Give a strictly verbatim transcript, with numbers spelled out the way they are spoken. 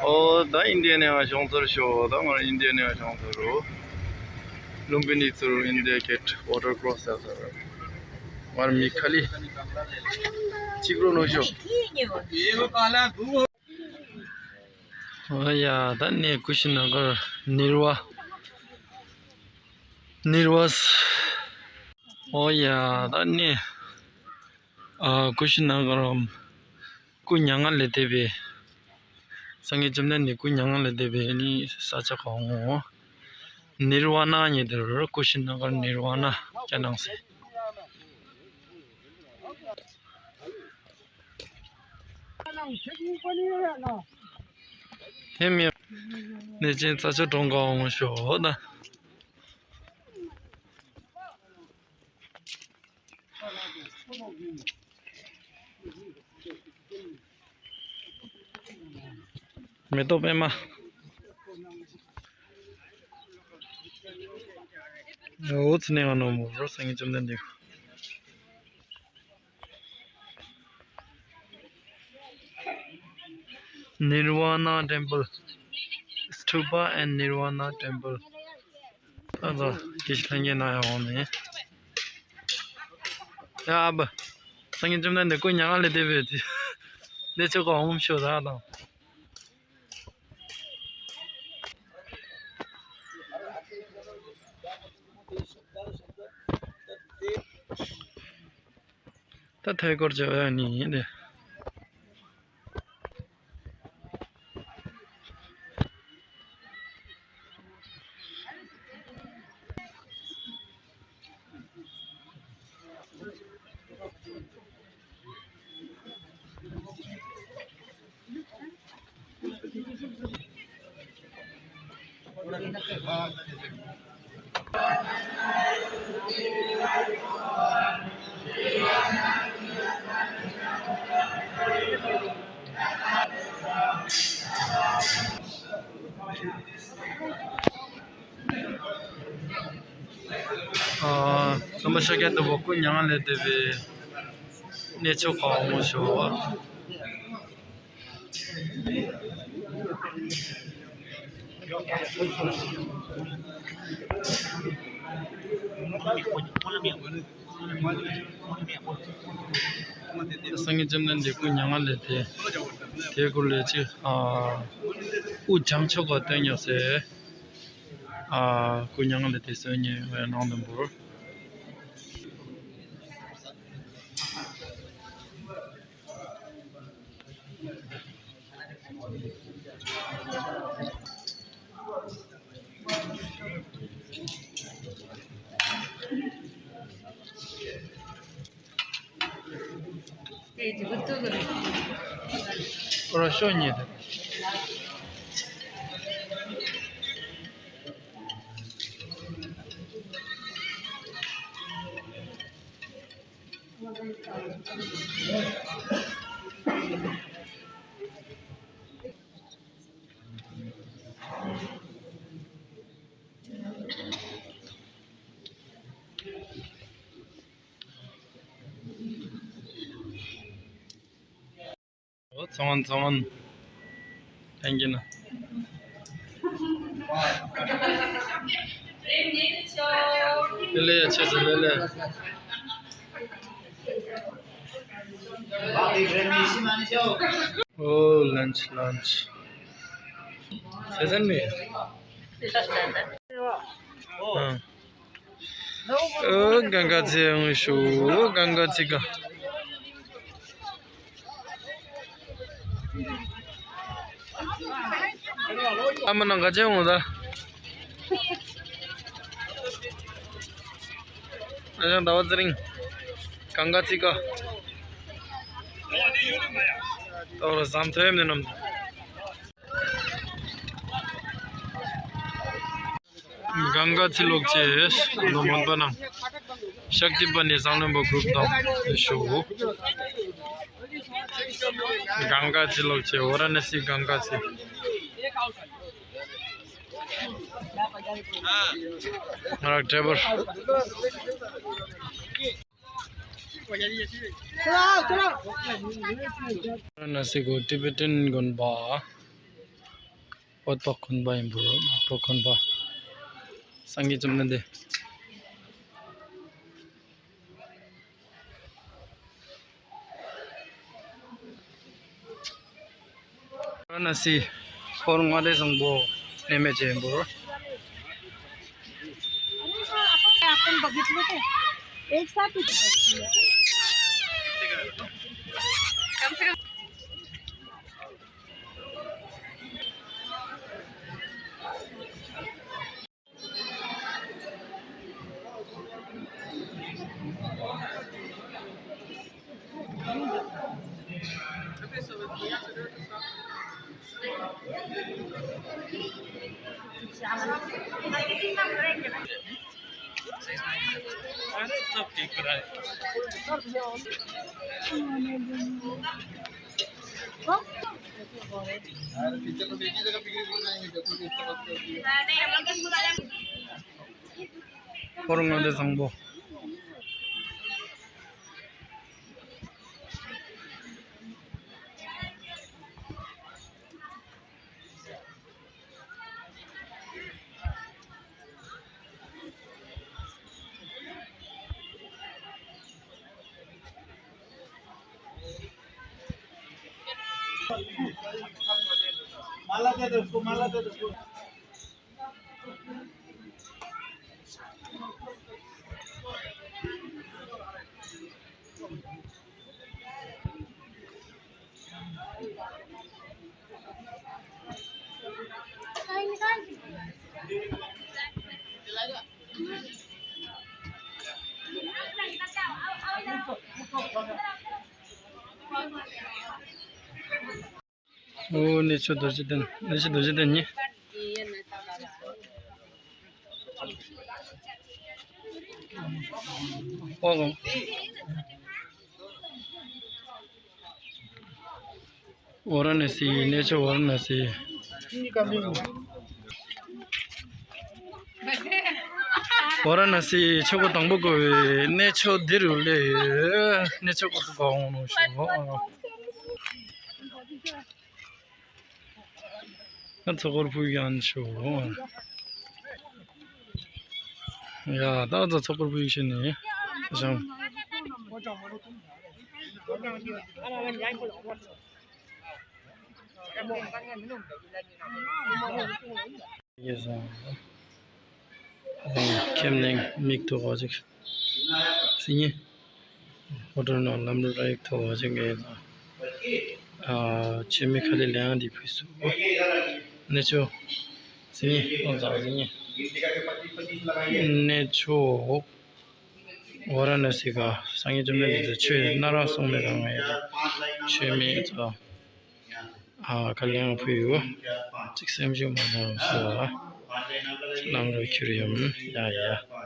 ཨོ་ད་ཨིན་ཌི་ཡ་ནས་ཡང་ཤོང་ཚར་ཤོག་ད་ང་ཨིན་ཌི་ཡ་ནས་ཡང་ཤོང་ཚར་རོ། ལུམ་བི་ནི་ཚུར་ཨིན་ཌི་ཡ་གེ་ཊི་ཝ་ཊར་ཀོ་རོ་སི་ཡ་ཚར། ང་མི་ཁ་ལི་གཅིག་རོ་ནོ་ཤོག་ཨོ་ཡ་ད་ནས་ཀུ་ཤི་ན་གར་ནིར་ཝ་ནིར་ཝ་ཨོ་ཡ་ད་ནས་ཨ་ཀུ་ཤི་ན་གར་སྐུ་མྱ་ངན་ལས་འདས་པའི་སངས་རྒྱས་བཅོམ་ལྡན་འདས་སྐུ་མྱ་ངན་ལས་འདས་པའི་ནི་ས་ཆ་གང་ངོ་། ནིར་ཝ་ན་ཉེ་དེར་ཀུ་ཤི་ན་གར་ནིར་ཝ་ན་སྐྱ་ནང་སེ། ཧེ་མི་གནས་ཆེན་རྩྭ་མཆོག་གྲོང་ཁ་འོང་ཤོག་ད། མེ་ཏོག་པད་མ། འོ་ཙི་ནས་ང་ནོ་མོ་རོ་སེང་གེ་བཅོམ་ལྡན་འདས། Nirvana Temple, Stupa and Nirvana Temple. ད་ལྟ་དགེ་བཤེས་ལྷན་རྒྱས་ན་ཡང་འོང་ནས། ཡ་ཨ་བ། སངས་རྒྱས་བཅོམ་ལྡན་འདས་སྐུ་མྱ་ངན་ལས་འདས་པའི་དུས། གནས་མཆོག་གི་འོང་ཤོག་ད་དང་། ད་ཐད་ཀར་བྱ་བ་ནི་ཡིན་ཏེ། ཨ། སྟོན་པ་ཤཱཀྱ་ཐུབ་པ་སྐུ་མྱ་ངན་ལས་འདས་པའི་གནས་མཆོག་ག་འོང་ཤོག་སངས་རྒྱས་བཅོམ་ལྡན་འདས་སྐུ་མྱ་ངན་ལས་འདས། དེའི་སྐོར་ལས་ཅིག་ཨ། དབུ་བྱང་ཕྱོགས་ཀ་སྟོན་ཉོག་སེ། ཨ། སྐུ་མྱ་ངན་ལས་འདས་སོན་ཉེ་བའི་ནང་དུ་འབུར། ཁོ་རང་ཤོ་ཉེ་དེ། ཚང་མ་ཚང་མ་ཐན་གྱི་ན། ལེ་ལེ་ཡ་ཆེ་ས་ལེ་ལེ། ཨོ་ལན་ཆི་ལན་ཆི། ཟེར་ཟན་མེད། ཨ། ཨོ་གང་ག་ཚེ་ཡང་ཤོ་གང་ག་ཚེ་ག་ཨ་མ་ནང་ག་ཚེ་འོང་ད། ཨ་ཅང་ཟླ་བ་ཚེ་རིང་། གང་ག་ཚེ་ག་ད་བར་བསམ་ཐོས་ནས་ནམ། གང་ག་ཚེ་ལོག་ཅེས་ནོ་མོན་པ་ནང་། ཤག་ཏི་པ་ནི་སང་ལོན་པ་གུབ་དང་ཤོག་གང་ག་ཚེ་ལོག་ཅེས་ཝ་ར་ཎ་སི་གང་ག་ཚེ། ང་རང་ཌ་རའི་བར། ན་སི་གོ་ཊི་བེ་ཊན་དགོན་པ། ཨོ་ཏོག་དགོན་པ་ཡིན་པོ། ཨོ་ཏོག་དགོན་པ། སངས་རྒྱས་བཅོམ་ལྡན་འདས། ཝ་ར་ཎ་སི་འཁོར་ལྔ་སྡེ་བཟང་པོ་གནས་མལ་ཅན་པོ། आपण बघितलं ते एक साथ འཁོར་ལྔ་སྡེ་བཟང་པོ། माला दे दो उसको, माला दे दो उसको। ཨོ། གནས་མཆོག་རྡོ་རྗེ་གདན། གནས་མཆོག་རྡོ་རྗེ་གདན་ནི། ཨོ། ཝཱ་ར་ཎ་སི། གནས་མཆོག་ཝཱ་ར་ཎ་སི། ཝཱ་ར་ཎ་སི་ཆོས་འཁོར་དང་པོ་བསྐོར་བའི་གནས་མཆོག་འདི་རུ་སླེབས་ཡོད། གནས་མཆོག་གོ་ཐུབ་པ་འོང་ནོ་ཞུ། ང་ཚོགས་འཁོར་ཕུལ་ཡང་ཞུ། ཡ། ད་ང་ཚོགས་འཁོར་ཕུལ་ཞུ་ནས་བཞེངས། ཁྱེད་ནས་མིག་ཐོག་པ་ཅིག་སྲིད་ཉེ། ཧོ་ཊལ་ནང་ལམ་རུ་ར་ཡིག་ཐོག་པ་ཅིག་གི། ཨ། ཆེད་མི་ཁ་ལས་ལེན་འདི་ཕུལ་སོང་། གནས་མཆོག་སྲིད་ཉེ། ཨོ་ཙང་སྲིད་ཉེ། གནས་མཆོག་ཝཱ་ར་ཎ་སི་ག་སངས་རྒྱས་བཅོམ་ལྡན་འདས་ཀྱིས་ཆོས་སྣ་རག་གསུངས་པའི་སྒང་ང་ཡོད། ཆོས་མེད་ཙང་། ཨ། ཁ་ལེན་ཕུལ་ཡོད། གཅིག་སེམས་ཤུགས་མ་ཚང་སོ། ལམ་རུ་ཁྱེར་ཡོང་། ཡ་ཡ།